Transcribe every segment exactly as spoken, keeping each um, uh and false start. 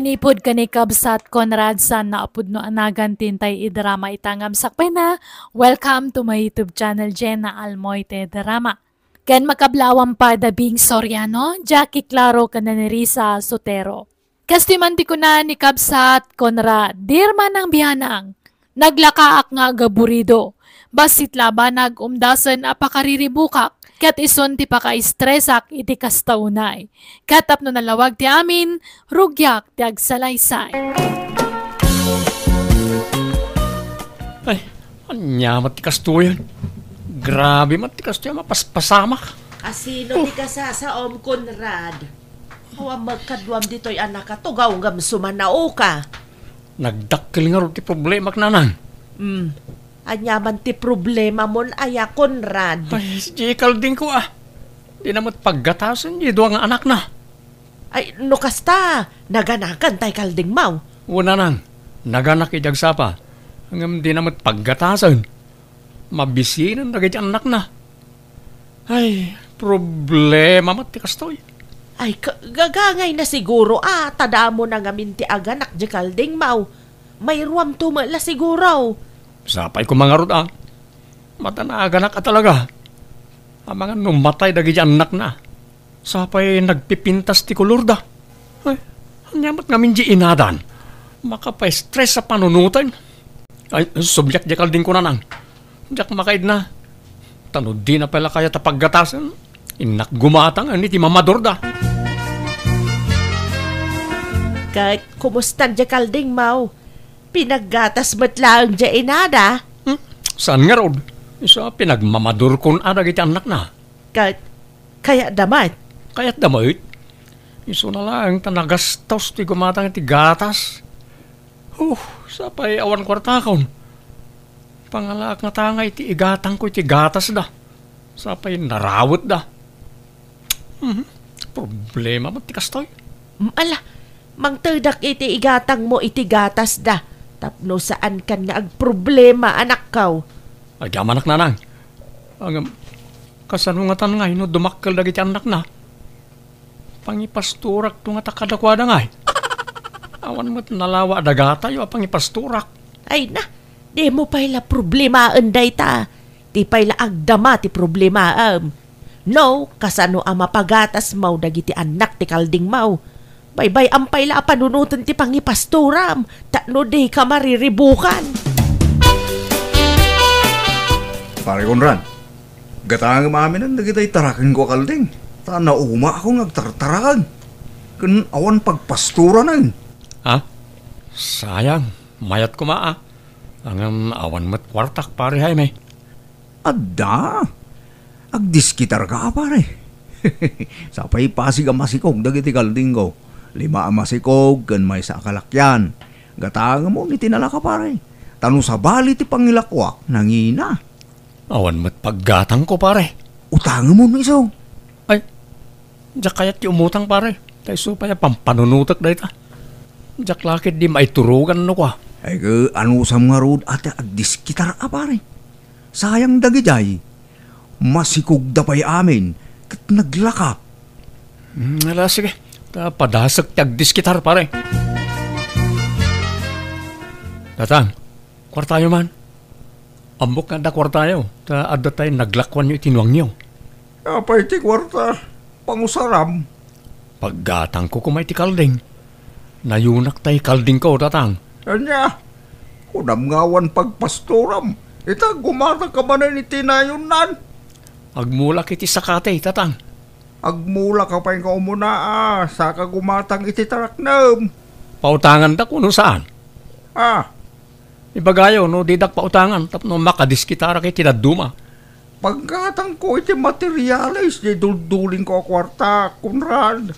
Manipud ken ni Kabsat Conrad, saan a pudno a nagan ti intay idrama ita ngem sakbayna, welcome to my YouTube channel, Jenna Almoite Drama. Ken makablaawam pay da Bing Soriano, Jackie Claro, ken Nerissa Sotero. Kastoy man ti kuna ni Kabsat Conrad, "Dear Manang Bianang, naglakaak nga agaburido. Bassit labanag umdasen a pakariribukak, ket isun ti pakaestresak iti kasta unay. Ket tapno nalawag ti amin, rugiak ti agsalaysay." Ay, ania met ti kastoyen? Grabe met ti kastoy a mapaspasamak. Asino ti kasasaom, Conrad? Awan met kaduam ditoy a nakatugaw ngem sumanaoka. Nagdakkel ngarud ti problemak, nanang. Hmm. Ania man ti problemamon aya, Conrad? Ay, di kaldingko, ah. Dina met paggatasen di dua nga anakna. Ay, no kasta, naganakan tay kaldingmo? Wen, nanang, naganak idi agsapa. Ngem dina met paggatasen. Mabisinen dagiti annakna. Ay, problema met ti kastoy. Ay, ka-, gagangayna siguro a, ta damo na ngamin ti aganak di kaldingmo. Mairuamto met la siguro. Sapay koma ngarud a. Mata naaganak a talaga. Amangan no matay dagiti annakna. Sapay nagpipintas ti kolorda. Ay, ania met ngamin di inadan? Makapaestres a panunoten. Ay, subliak di kaldingko, nanang. Diak makaidna. Ta no dina pay la kayat a paggatasen, innak gumatang iti mamadurda. Ket kumusta di kaldingmo? Pinaggatas met laeng di inada? Hmm? Saan ngarud? Isu a pinagmamadurkon a dagiti annakna. Ket kayatda met? Kayatda met. Isuna laeng ta nagastos ti gumatang iti gatas. Huh, sapay awan kuartakon. Pangalaak nga tangay ti igatangko iti gatasda. Sapay narawetda. Mhm. Problema met ti kastoy. Mm, ala, mangtedak iti igatangmo iti gatasda. Tapno saankan nga agproblema, anakko. Agyamanak, nanang. Ngem, kasano ngatan ngay no dumakkel dagiti annakna? Pangipastorakto ngata kadakuada ngay. Awan met nalawa a dagatayo a pangipastorak. Ay na, dimo pay la problemaen dayta. Ti pay la agdama ti problemaem. No, kasano a mapagatasmo dagiti annak ti kaldingmo? Baybay-am pay la a panunoten ti pangipastoram, tapno dika mariribukan. Pare Conrad, gatangem aminen dagiti tarakenko a kalding, ta naumaakon nga agtartaraken, ken awan pagpastoranen. Ha? Sayang, mayat koma a. Ngem awan met kuartak, Pare Jaime. Adda. Agdiskitarka a, pare. Sapay pasig a masikog dagiti kaldingko. Lima a masikog ken maysa a kalakian. Gatangemon iti nalaka, pare. Ta no sabali ti pangilakuak, nangina. Awan met paggatangko, pare. Utangemon isu. Ay, diak kayat ti umutang, pare. Ta isu pay a pampanunotek dayta. Diak la ketdi maiturogan no kua. Ay, ke, anusam ngarud a ti agdiskitar a, pare. Sayang dagidiay, masikogda pay amin, ket naglaka. Hmm, ala, sige. Ta padasek ti agdiskitar, pare. Tatang, kuartayo man. Ammok nga adda kuartayo, ta adda tay naglakuanyo iti nuangyo. Apay ti kuarta? Pangusaram. Paggatangko koma iti kalding. Nayunak tay kaldingko, Tatang. Ania? Kunam nga awan pagpastoram. Ita, gumatangka manen iti nayonnan. Agmulak iti sakati, Tatang. Agmulak ka pay nga umuna a, saka gumatang iti taraknem. Pautangandak no saan? Ah. Ibagayo no didak pautangan tapno makadiskitarak iti dadduma. Paggatangko iti materiales di duldulingko a kuarta, Conrad.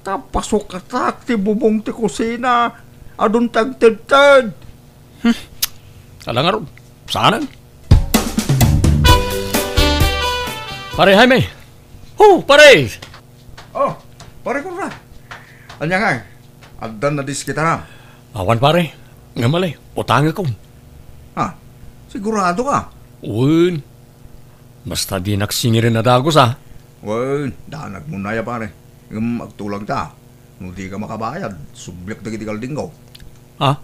Ta pasukatak ti bubong ti kusina. Adun ti agtedted. Hmm. Ala ngarud. Saanen? Pare Jaime. Oh, pare! Oh, pare Conrad. Ania ngay? Addan nadiskitaram? Awan, pare. Ngem ali, utangekon. Ha? Sigurado ka? Wen. Basta dinak singiren a dagus, a. Wen, danagmon aya, pare. Ngem agtulagta. No dika makabayad, subliak dagiti kaldingko. Ha?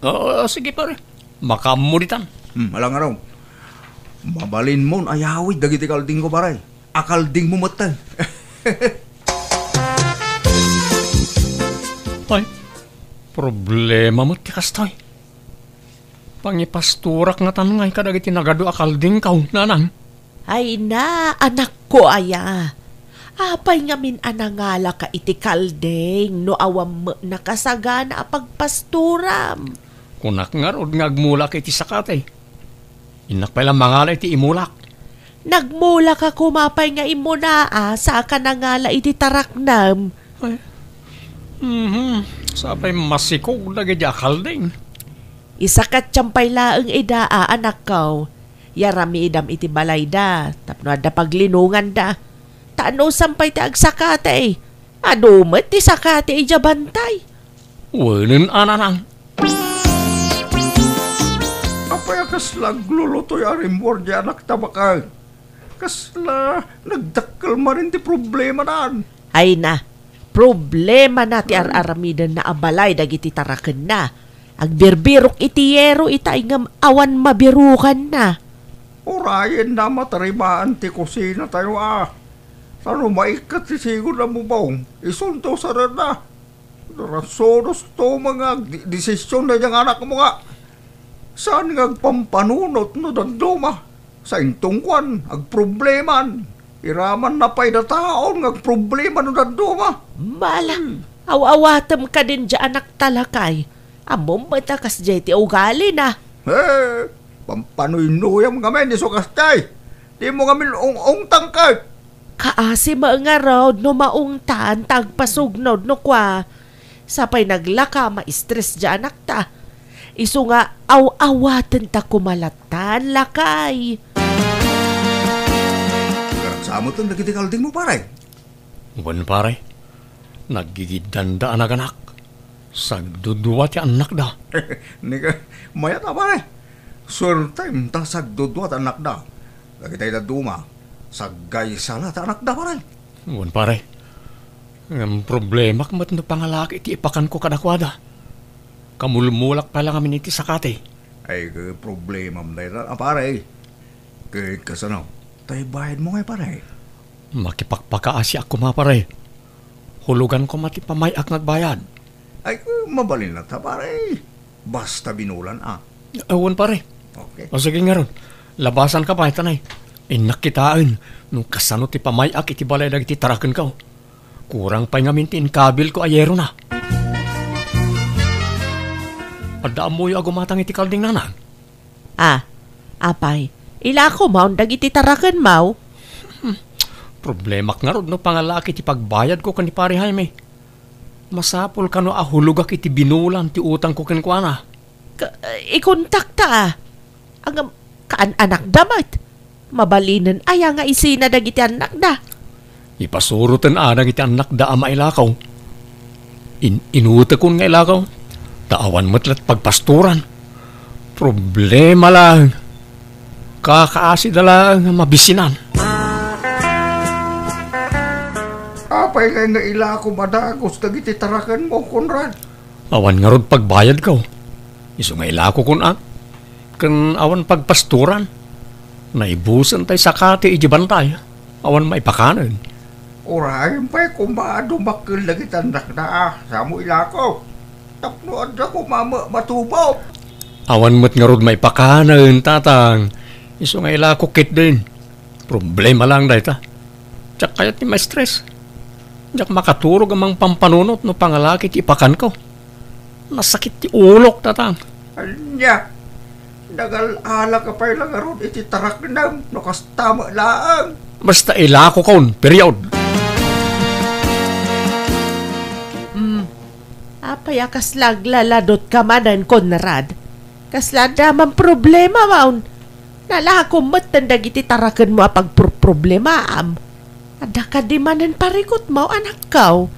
Oo, sige, pare. Makaammo ditan. Hmm, alangan. Mabalinmon ayawid dagiti kaldingko, pare. Akaldingmo met, eh. Ay, problema met ti kastoy. Pangipastorak ngatan ngay kadagiti nagadu a kaldingko, nanang. Ay na, anakko aya. Apay ngamin a nangalaka iti kalding no awan met nakasagana a pagpastoram? Kunak ngarud nga agmulak iti sakati. Innak pay la mangala iti imulak. Nagmulak a kuma pay nga immuna a saka nangala iti taraknam. Ay. Mhm. Sapay masikog dagiti a kalding. Isakatiam pay laeng ida a anakko. Yaramidam iti balayda tapno adda paglinonganda. Ta anusam pay ti agsakati, adu met ti sakati idiay bantay. Wen, nanang. Apay a kasla aglulutoy a rimmuar diay anakta baket? Kasla nagdakkel manen ti problemanan. Ay na, problemana ti ar-aramidenna a balay dagiti tarakenna. Agbirbirok iti yero itay ngem awan mabirukanna. Urayenna a matarimaan ti kusinatayo a. Ta no maikkat ti sigud a bubong, isunto sarenna. Narasunosto met nga agdesisyon daydiay nga anakmo nga saan nga agpampanunot no dadduma. Sainto kuan, agprobleman. Iramanna pay dataon nga agproblema no dadduma. Bala, hmm. Aw-awatem kadin diay anakta, lakay. Ammom met a kasdiay ti ugalina. Eh, pampanuynuyam ngamin isu kasdiay. Dimo ngamin ung-ungtang ket. Kaasi met ngarud no maungtan ta agpasugnod no kua. Sapay naglaka a maistres diay anakta. Isu nga aw-awatenta koma lattan, lakay. Agsamoten dagiti kaldingmo, pare? Wen, pare. Naggigiddanda a naganak. Sagdudua ti annakda. Nika, mayat a, pare. Suertem ta sagdudua ti annakda. Dagitay dadduma, saggaysa la ti annakda, pare. Wen, pare. Ngem problemak met no pangalak iti ipakanko kadakuada. Kamulmulak pay la ngamin iti sakati. Ay, ke problemam dayta, a, pare. Ket kasano? Tay bayadmo ngay, pare? Makipakpakaasiak koma, pare. Hulugan koma ti pamay-ak nga agbayad. Ay, mabalin latta, pare. Basta binulan, a. Awan, pare. Okay. O, sige ngarud. Labasanka pay, tanay. Innak kitaen no kasano ti pamay-ak iti balay dagiti tarakenko. Kurang pay ngamin ti inkabilko a yerona. Adda ammoyo a gumatang iti kalding, nanang? A, apay, ilakomaw dagiti tarakenmaw? Problemak ngarud no pangalak iti pagbayadko ken ni Pare Jaime. Masapul kano a hulogak iti binulan ti utangko kenkuana? Ka-, ikontakta a. Ngem, kaan-anakda met. Mabalinen aya nga isina dagiti annakda? Ipasuroten a dagiti annakda a mailakaw. In-, inutekon nga ilakaw, ta awan met la ti pagpastoran. Problema laeng. Kakaasida laeng a mabisinan. Apay ngay nga ilako madagus dagiti tarakenmo, Conrad? Awan ngarud pagbayadko. Isu nga ilakokon a. Ken awan pagpastoran. Naibusen tay sakati iti bantay. Awan maipakanen. Urayen pay koma a dumakkel dagiti annakda a, samo ilako. Tapno adda koma ma-, matubo. Awan met ngarud maipakanen, tatang. Isu nga ilako ketdin. Problema laeng dayta. Diak kayat ti maistres. Diak makaturog a mangpampanunot no pangalak iti ipakanko. Nasakit ti ulok, tatang. Ania? Nagal-alaka pay la ngarud iti taraknam no kasta met laeng. Basta ilakokon, period. Hmm. Apay a kasla aglaladutka manen, Conrad? Kasla adda man problema, maun? Nalakom metten dagiti tarakenmo a pagproproblemaam. Adda kadi manen parikutmo, anakko?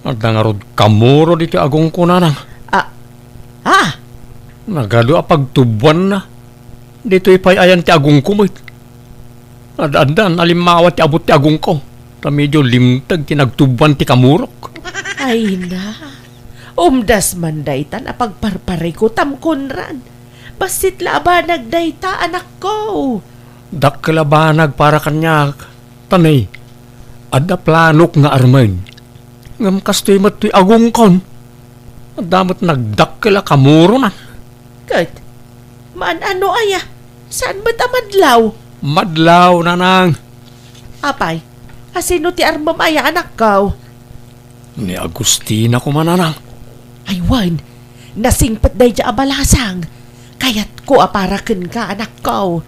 Adda ngarud kamurod iti agongko, nanang. Ah, ah. Nagadu a pagtuboanna. Ditoy pay ayan ti agongko met. Ad-addan a limmawa ti abut ti agongko. Ta medio limteg ti nagtuboan ti kamurok. Ay na, umdas man dayta napagparparikutam, Conrad. Bassit la a banag dayta, anakko. Dakkel a banag para kaniak, ta ne, adda planok nga armen. Ngem kastoy met toy agongkon. Adda met nagdakkel a kamuronan. Ket, maan-ano aya? Saan met a madlaw? Madlaw, nanang. Apay, a sino ti armem aya, anakko? Ni Agustina koma, nanang. Ay wen, nasingpet daydiay a balasang. Kayatko a para kenka, anakko.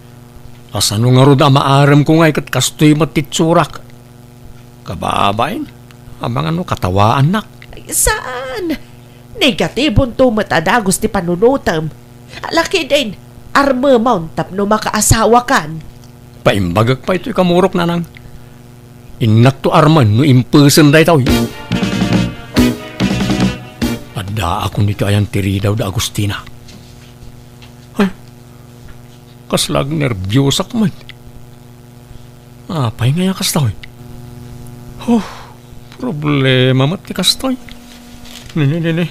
Kasano ngarud a maaremko ngay ket kastoy met ti itsurak? Kababain, amangan no katawaannak. Ay, saan? Negatibonto met a dagus ti panunotem. Lakiden, armemon tapno makaasawakan. Paimbagek pay toy kamurok, nanang. Innakto armen no impesen daytoy. Addaakon ditoy ayan ti ridaw da Agustina. Ay, kasla agnerbiosak met. Apay ngay a kastoy? Huh, problema met ti kastoy. Nini, nini.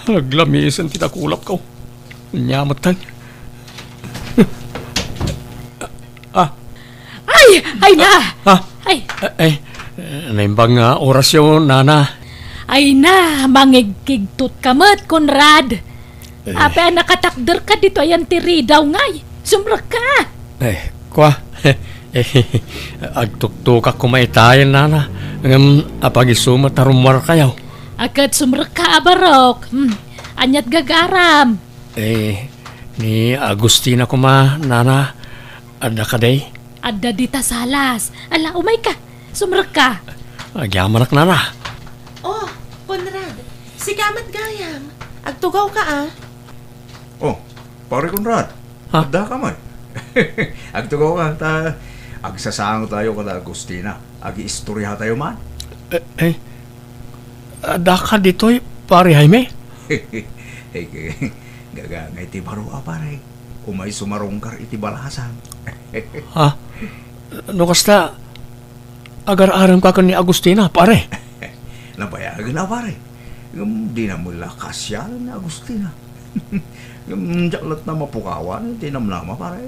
Aglamisen ti dakulapko. Ania metten? Ah. Ay! Ay na! Ah. Ay! Ay, naimbag nga orasyo, nana. Ay na, mangigkigtot ka met, Conrad. Eh. Apay a nakatakderka ditoy ayan ti ridaw ngay? Sumrekka! Eh, kua. Eh, agtuktukak koma itayen, nana. Ngem apag-isu met a rummuarkayo? A ket sumrekka a barok. Hmm. Aniat gagaram? Eh, ni Agustina koma, nana, adda kadi? Adda dita salas. Ala, umayka. Sumrekka. Agyamanak, nana. Oh, Conrad. Sika met gayam. Agtugawka, a. Oh, Pare Conrad. Ha? Addaka met. Agtugawka ta agsasangotayo kada Agustina. Agiistoriatayo man. Eh, eh, addaka ditoy, Pare Jaime? Eh, gagangay ti baro a, pare. Umay sumarungkar iti balasang. Ha? No kasta, agar-aremka ken ni Agustina, pare? Nabayagen a, pare. Ngem dina met la kasiaren ni Agustina. Ngem diak latta mapukawan iti namnama, pare.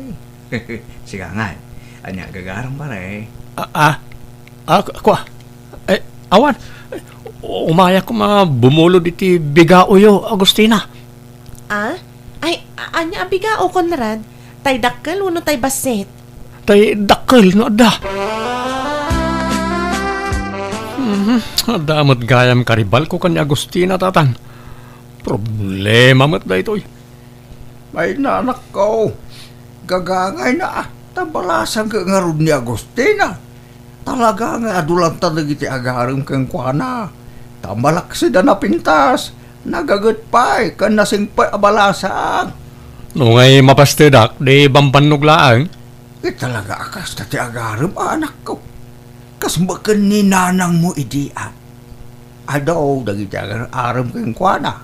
Sika ngay, ania gagarem, pare? Ah, ah. Ah, ku-, kua. Eh, awan. Umayak koma bumulod iti bigaoyo, Agustina. Ah? Ay, a-, ania a bigao, Conrad? Tay dakkel wenno tay bassit? Tay dakkel no adda. Mhm, adda met gayam karibalko ken ni Agustina, tatang. Problema met daytoy. Ay, nanakko, gagangayna, ta balasang ngarud ni Agustina. Talaga nga adu latta dagiti agarem kenkuana. Ta malaksid a napintas, nagaget pay, ken nasingpet a balasang. No ngay mapastedak, di bambannog laeng. Ket talaga a kasta ti agarem, anakko. Kas met ken ni nanangmo idi, a. Adu dagiti agar-arem kenkuana.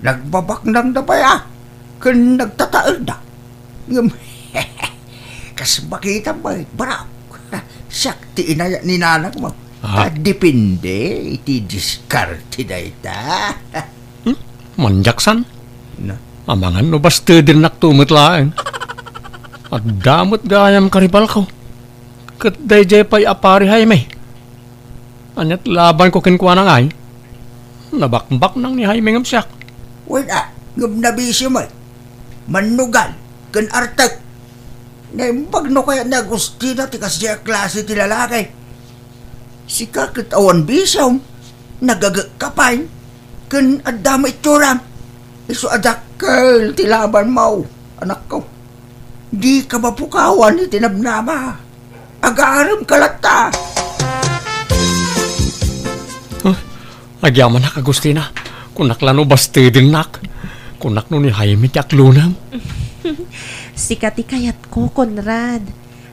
Nagbabaknangda pay, a, ken nagtataelda. Ngem, kas makitam met, barok. Siak ti inayat ni nanangmo. Ah. Ta depende iti diskarte dayta. Hmm? Manjaksan? Na? Amangan no bastedennakto met laeng. Adda met gayam karibalko. Ket daydiay pay a Pare Jaime. Aniat labanko kenkuana ngay? Nabakbaknang ni Jaime ngem siak. Wen a, ngem nabisio met. Mannugal ken artek. Naimbag no kayat ni Agustina ti kasdiay a klase ti lalaki. Sika ket awan bisiom, nagagekka pay, ken adda met itsuram. Isu a dakkel ti labanmo, anakko. Dika mapukawan iti namnama. Agaremka latta. Huh? Agyamanak, Agustina. Kunak la no bastedennak. Kunak no ni Jaime ti aklonem. Sika ti kayatko, Conrad.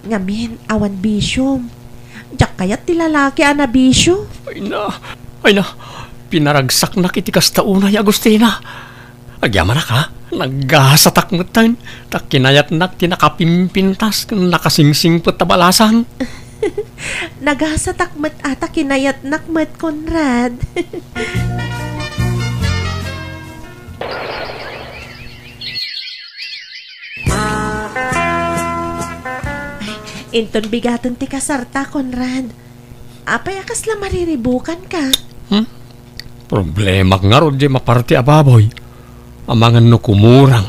Ngamin, awan bisiom. Diak kayat ti lalaki a nabisio. Ay na, ay na. Pinaragsaknak iti kasta unay, Agustina. Agyamanak, ha? Nagasatak metten, ta kinayatnak ti nakapimpintas ken nakasingsingpet a balasang. Nagasatak met a ta kinayatnak met, Conrad. Ay, inton bigaten ti kasarta, Conrad. Apay a kasla mariribukanka? Hmm? Problemak ngarud diay maparti a baboy. Amangan no kumurang.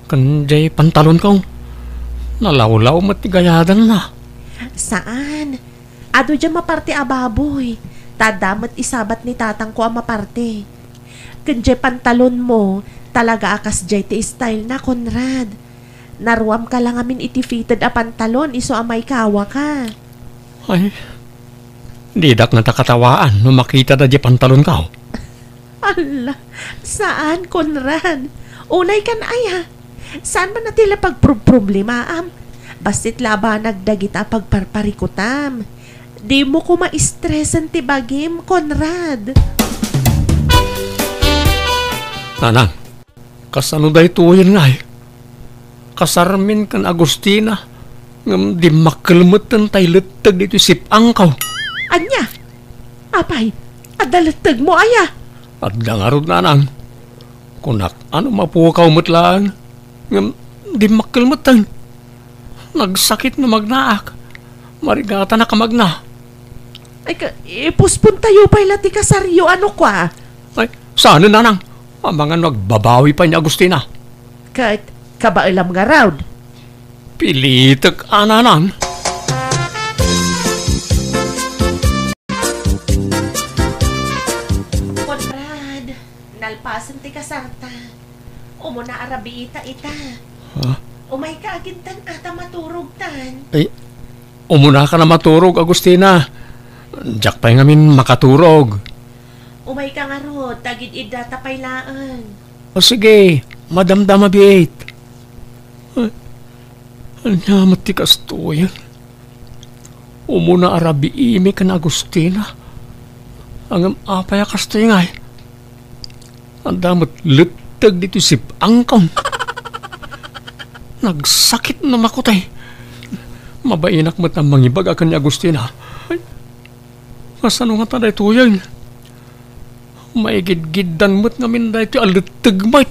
Ken diay pantalonko. Nalawlaw met ti gayadanna. Saan. Adu diay maparti a baboy. Ta adda met isabat ni tatangko a maparti. Ken diay pantalonmo, talaga a kasdiay ti stylena, Conrad. Naruamka la ngamin iti fitted a pantalon isu a maikawaka. Ay, didak ngata katawaan no makitada diay pantalonko. Alla, saan, Conrad. Unaykan aya. Saan man a ti la pagproproblemaam? Bassit la a banag dagita a pagparparikutam. Dimo koma stresen ti bagim, Conrad. Nanang, kasano daytoyen ngay? Kasarmin ken Agustina, ngem dimmakkel metten tay letteg ditoy sip-angko. Ania? Apay, adda lettegmo aya? Adda ngarud, nanang. Kunak, ano mapukaw met laeng? Ngem dimmakkel metten. Nagsakit no magnaak. Marigatanak a magna. Ay, ka, ipuspontayo pay la ti kasaryo, ano kua? Ay, saan, nanang? Amangan no agbabawi pay ni Agustina. Ket, kabaelam ngarud. Pilitek a, nanang. Conrad, nalpasen ti kasarta. Umuna a rabiita ita. Ha? Umayka agintan a ta maturogtan. Ay, umunaka a maturog, Agustina. Diak pay ngamin makaturog. Umayka ngarud, ta gid-iddata pay laeng. O sige, madamdama biit. Ay, ania met ti kastoyen? Umuna a rabiimi ken Agustina. Ngem apay a kastoy ngay? Adda met letteg ditoy sip-angkon. Nagsakit no makutay. Mabainak met a mangibaga ken ni Agustina. Ay, kasano ngata daytoyen? Maigidgiddan met ngamin daytoy a letteg met.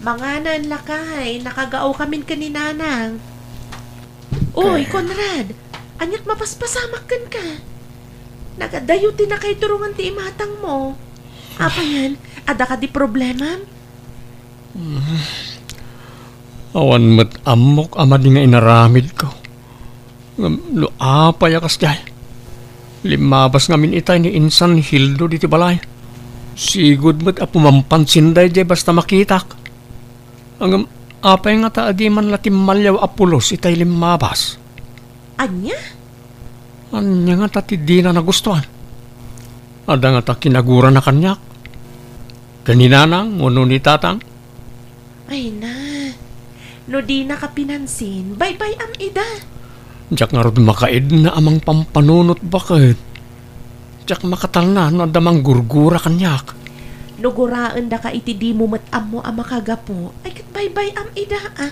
Manganen, lakay, nakagaokamin ken ni Nanang. Uy, Conrad, aniak mapaspasamak kenka? Nagadayo ti nakaiturongan ti imatangmo. Apayen, adda kadi problemam? Awan met ammok a madi nga inaramidko. Ngem no apay a kasdiay, limmabas ngamin itay ni insan Hildo ditoy balay. Sigud met a pumampansinda idiay basta makitak. Ngem apay ngata a di man la timmaliaw a pulos itay limmabas? Ania? Ania ngata ti dina nagustuan? Adda ngata kinagurana kaniak? Ken ni Nanang wenno ni Tatang? Ay na, no dinaka pinansin, baybay-am ida. Diak ngarud makaidna a mangpampanunot baket. Diak makatalna no adda manggurgura kaniak. No guraendaka iti dimo met ammo a makagapu, ay ket baybay-am ida a.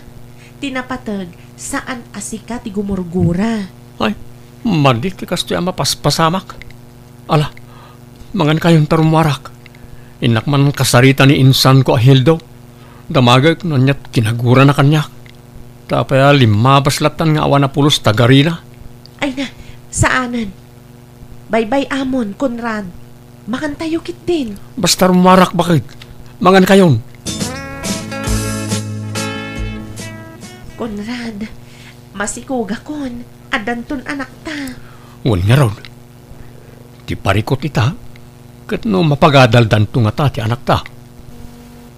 Ti napateg, saan a sika ti gumurgura. Ay, madi ti kastoy a mapaspasamak. Ala, mangankayon ta rummuarak. Innak man kasarita ni insanko a Hildo. Damagek no aniat kinagurana kaniak. Ta apay a limmabas lattan nga awan a pulos ta garina? Ay na, saanen. Baybay-amon, Conrad. Mangantayo ketdin. Basta rummuarak baket. Mangankayon. Conrad, masikugakon. Addanton anakta. Wen ngarud, ti parikut ita, ket no mapagadaldanto ngata ti anakta,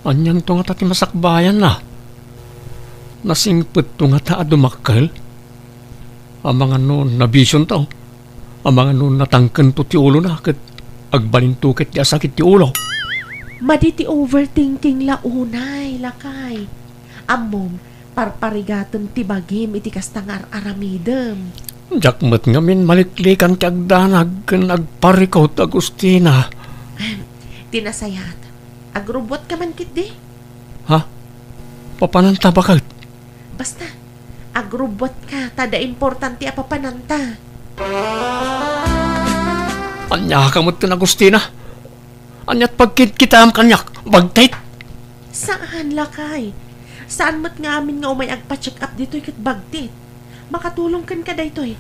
anianto ngata ti masakbayanna? Nasingpetto ngata a dumakkel? Amangan no nabisionto, amangan no natangkento ti ulona ket agbalinto ket ti asakit ti ulo. Madi ti overthinking la unay, lakay. Ammom, parparigaten ti bagim iti kasta nga ar-aramidem. Diak met ngamin maliklikan ti agdanag ken agparikut, Agustina. Ahem, ti nasayaat, agrubbuatka man ketdi. Ha? Papananta baket? Basta, Agrubbuatka, ta adda importante a papananta. Ania ka met ken Agustina? Aniat pagkitkitam kaniak? Bagtit? Saan, lakay. Saan met nga amin nga umay agpa-check up ditoy ket bagtit. Makatulong kenka daytoy.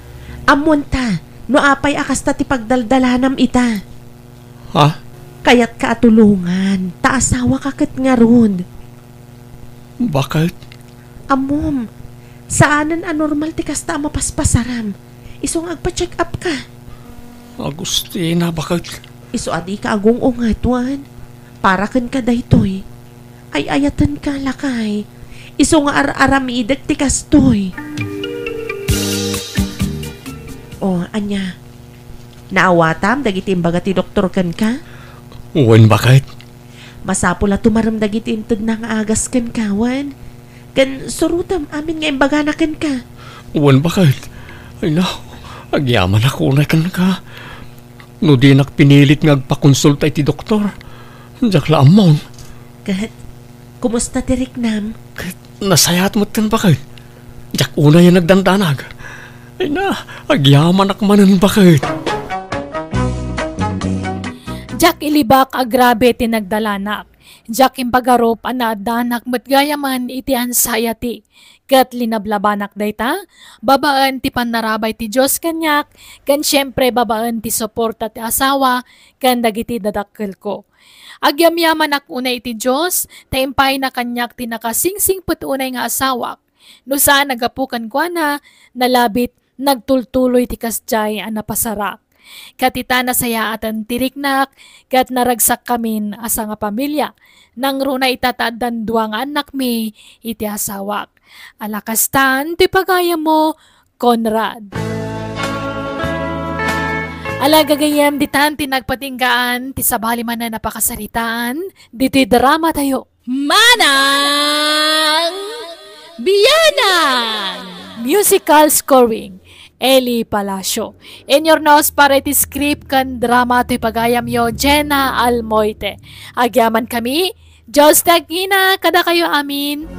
Ammonta, no apay a kasta ti pagdaldalanam ita. Ha? Kayatka a tulongan, ta asawaka ket ngarud. Baket? Ammom, saanen a normal ti kasta a mapaspasaram. Isu nga agpa-check up ka. Agustina, baket? Isu a dika agung-unget, wen? Para kenka daytoy. Ay-ayatenka, lakay. Isu nga ar-aramidek ti kastoy. O, ania? Naawatam dagiti imbaga ti doktor kenka? Wen, baket? Masapul a tumarem dagiti intedna nga agas kenka, wen? Ken surotem amin nga imbagana kenka. Wen, baket? Ay, no. Agyamanak unay kenka. No dinak pinilit nga agpakonsulta iti doktor, diak la ammon. Ket, kumusta ti riknam? Ket, nasayaat metten, baket. Diak unay a nagdandanag. Ay na, agyamanak manen, baket. Diak ilibak a grabe ti nagdalanak. Diak impagarup a naaddanak met gayamen iti anxiety. Ket linablabanak dayta, babaen ti pannarabay ti Dios kaniak, ken siempre babaen ti suporta ti asawa ken dagiti dadakkelko. Agyamyamanak unay iti Dios, ta impayna kaniak ti nakasingsingpet unay nga asawak. No saan a gapu kenkuana, nalabit, nagtultuloy ti kasdiay a napasarak. Ket ita nasayaaten ti riknak, ket naragsakkamin a sangapamilia. Nangruna ita ta addan dua nga annakmi iti asawak. A la kastan ti pagayammo, Conrad. Ala gagayyem, ditan ti nagpatinggaan ti sabali manen a pakasaritaan ditoy dramatayo. Manang Bianang! Musical scoring, Eli Palacio. Inyurnos para iti script ken drama toy pagayamyo, Jenna Almoite. Agyamankami, Dios ti agina kadakayo amin.